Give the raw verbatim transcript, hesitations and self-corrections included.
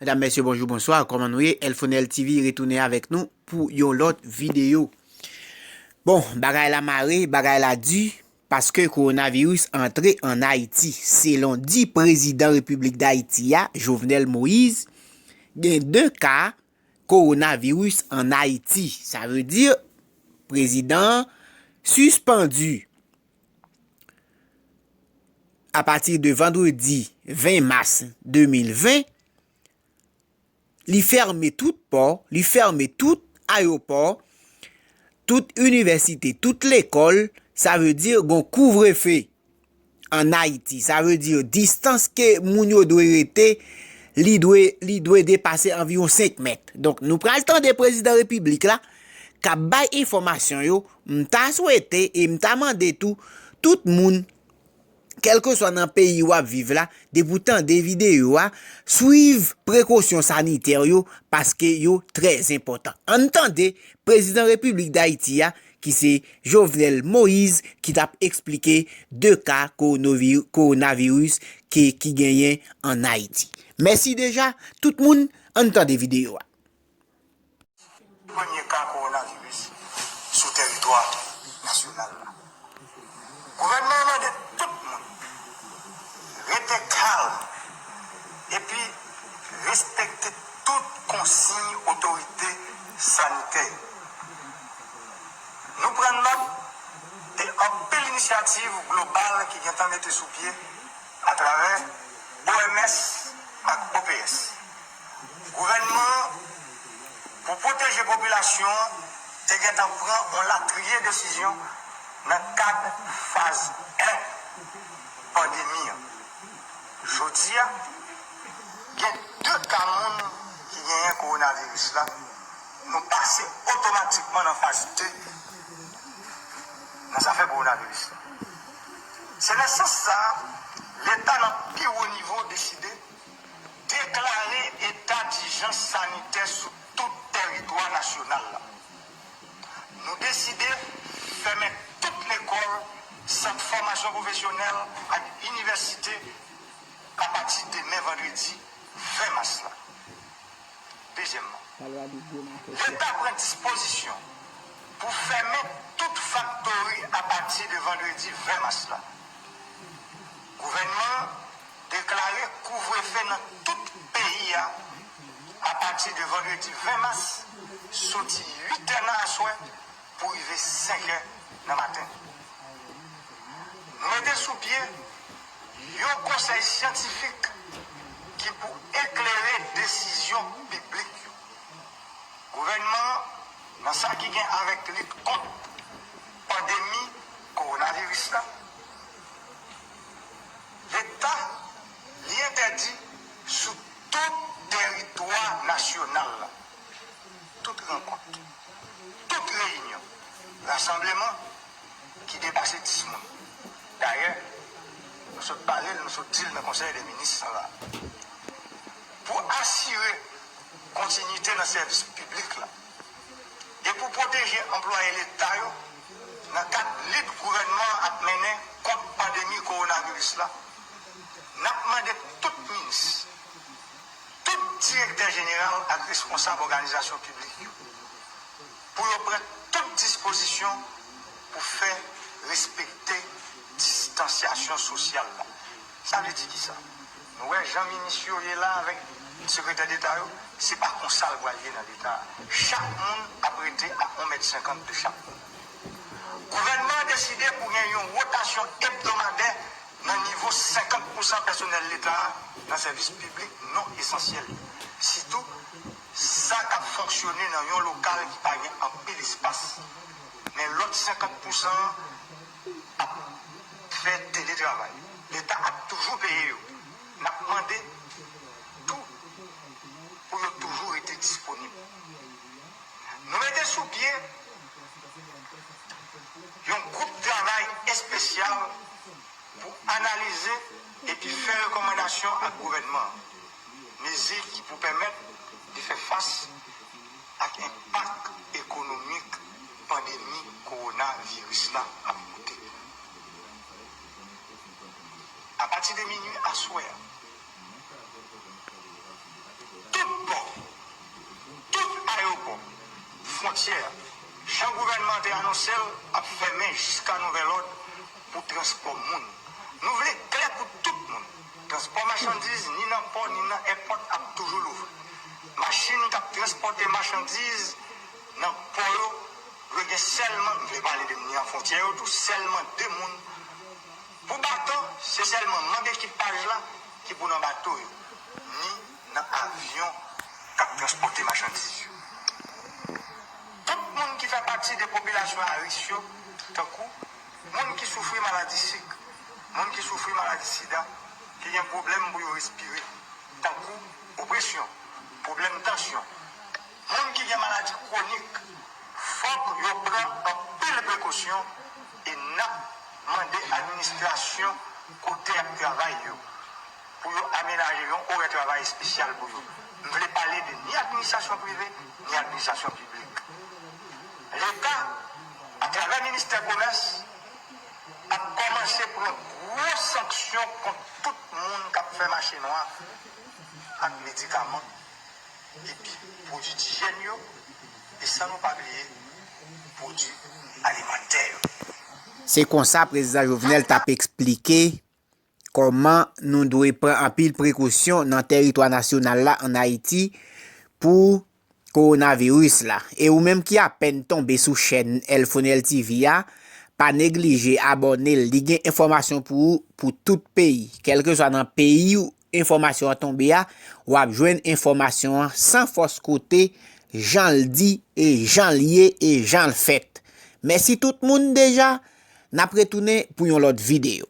Medam, mesye, bonjou, bonswa, kòman nou ye? Elfonel T V retounen avèk nou pou yon lòt videyo. Bon, bagay la mare, bagay la di, paske kowonaviris antre ann Ayiti. Selon di prezidan Repiblik Dayiti a, Jovenel Moïse, gen de ka kowonaviris ann Ayiti. Sa vle di, prezidan an sispann apati de vandredi ven mas de mil ven, li fèmen tout pò, li fèmen tout ayewopò, tout inivèsite, tout lekòl, sa vle di gon kouvrefe ann Ayiti. Sa vle di distans ke moun yo dwe rete, li dwe, li dwe depase anviwon senk mèt. Donk, nou pral tande prezidan repiblik la k ap bay enfòmasyon yo. M ta swete e m ta mande tou, tout moun, kèlkeswa nan peyi w ap viv la, depi w tande videyo a, swiv prekosyon sanitè yo, paske yo trè enpòtan. Ann tande prezidan Repiblik Dayiti a, ki se Jovenel Moïse, ki t ap eksplike de ka kowonavi-, kowonaviris ke, ki genyen ann Ayiti. Mèsi deja, tout moun, ann tande videyo a. Premye ka kowonaviris sou tèritwa nasyonal la. Gouvènman an mande tout moun rete kalm epi respekte tout konsiy otorite sanitè yo. Nou pran nòt de anpil inisyativ global ki gentan mete sou pye atravè O M S ak O P S. Gouvènman an, pou pwoteje popilasyon an, te gentan pran yon latriye desizyon nan kad faz en pandemi an. Jodi a, gen de ka moun ki genyen kowonaviris la, nou pase otomatikman nan faz de nan zafè kowonaviris la. Se nan sans sa a, Leta nan pi wo nivo deside deklare eta dijans sanitè sou tout tèritwa nasyonal la. Nou deside fèmen tout lekòl, sant fòmasyon pwofesyonèl ak inivèsite apati demen vandredi ven mas la. Dezyèmman, Leta pran dispozisyon pou fèmen tout faktori apati de vandredi ven mas la. Gouvènman an deklare kouvrefe nan tout peyi a apati de vandredi ven mas, soti uit è nan aswè pou rive senk è nan maten. Nou mete sou pye yon konsèy syantifik ki pou eklere desizyon piblik yo. Gouvènman an, nan sa ki gen avèk lit kont pandemi kowonaviris la, Leta, li entèdi sou tout tèritwa nasyonal la, tout rankont, tout reyinyon, rasanbleman ki depase dis moun. Dayè, nou sot pale l, nou sot di l nan Konsèy de Minis sa la. Pou asire kontinite nan sèvis piblik la e pou pwoteje anplwaye Leta yo nan kad lit gouvènman an ap mennen kont pandemi kowonaviris la, n ap mande tout minis, tout direktè jeneral ak responsab òganizasyon piblik yo pou yo pran tout dispozisyon pou fè respekte distansyasyon sosyal la. Sa vle di kisa? Nou wè jan minis yo ye la avèk sekretè deta yo, se pa konsa l pral ye nan Leta a. Chak moun ap rete a yon mèt senkant de chak moun. Gouvènman an deside pou gen yon wotasyon ebdomadè nan nivo senkant pousan pèsonèl Leta a nan sèvis piblik non esansyèl yo, sitou sa k ap fonksyone nan yon lokal ki pa gen anpil espas. Men lòt senkant pousan an ap fè teletravay. Leta ap toujou peye yo. N ap mande tou pou yo toujou rete disponib. Nou mete sou pye yon gwoup travay espesyal pou analize epi fè rekòmandasyon ak gouvènman an, mezi ki pou pèmèt li fè fas ak enpak ekonomik pandemi kowonaviris la ap pote. Apati de minui aswè a, fwontyè. Jan gouvènman an te anonse l, ap fèmen jiska nouvèl òd pou transpò moun. Nou vle klè pou tout moun. Transpò machandiz, ni nan pò, ni nan èpòt, ap toujou louvri. Machin k ap transpòte machandiz nan pò yo dwe gen sèlman, m vle pale de ni an fwontyè yo tou, sèlman de moun. Pou bato, se sèlman manm ekipaj la ki pou nan bato yo, ni nan avyon k ap transpòte machandiz yo. Tout moun ki fè pati de popilasyon a risk yo, tankou moun ki soufri maladi sik, moun ki soufri maladi sida, ki gen pwoblèm pou yo respire, tankou opresyon, pwoblèm tansyon, moun ki gen maladi kwonik, fòk yo pran anpil prekosyon e n ap mande administrasyon kote y ap travay yo pou yo amenaje yon orè travay espesyal pou yo. M vle pale de ni administrasyon prive, ni administrasyon piblik. Leta, atravè ministè komès, ap kòmanse pran gwo sanksyon kont tout moun k ap fè mache nwa ak medikaman epi pwodui dijyèn yo, e san nou pa bliye pwodui alimantè yo. Se konsa Prezidan Jovenel t ap eksplike kòman nou dwe pran anpil prekosyon nan teritwa nasyonal la ann Ayiti pou kowonaviris la. E ou menm ki apèn tonbe sou chèn Elfonel TV a, pa neglije abòne l. Li gen enfòmasyon pou ou pou tout peyi. Kèlkeswa nan peyi ou enfòmasyon an tonbe a, w ap jwenn enfòmasyon an san fòs kote, jan l di e jan l ye e jan l fèt. Mèsi tout moun deja. N ap retounen pou yon lòt videyo.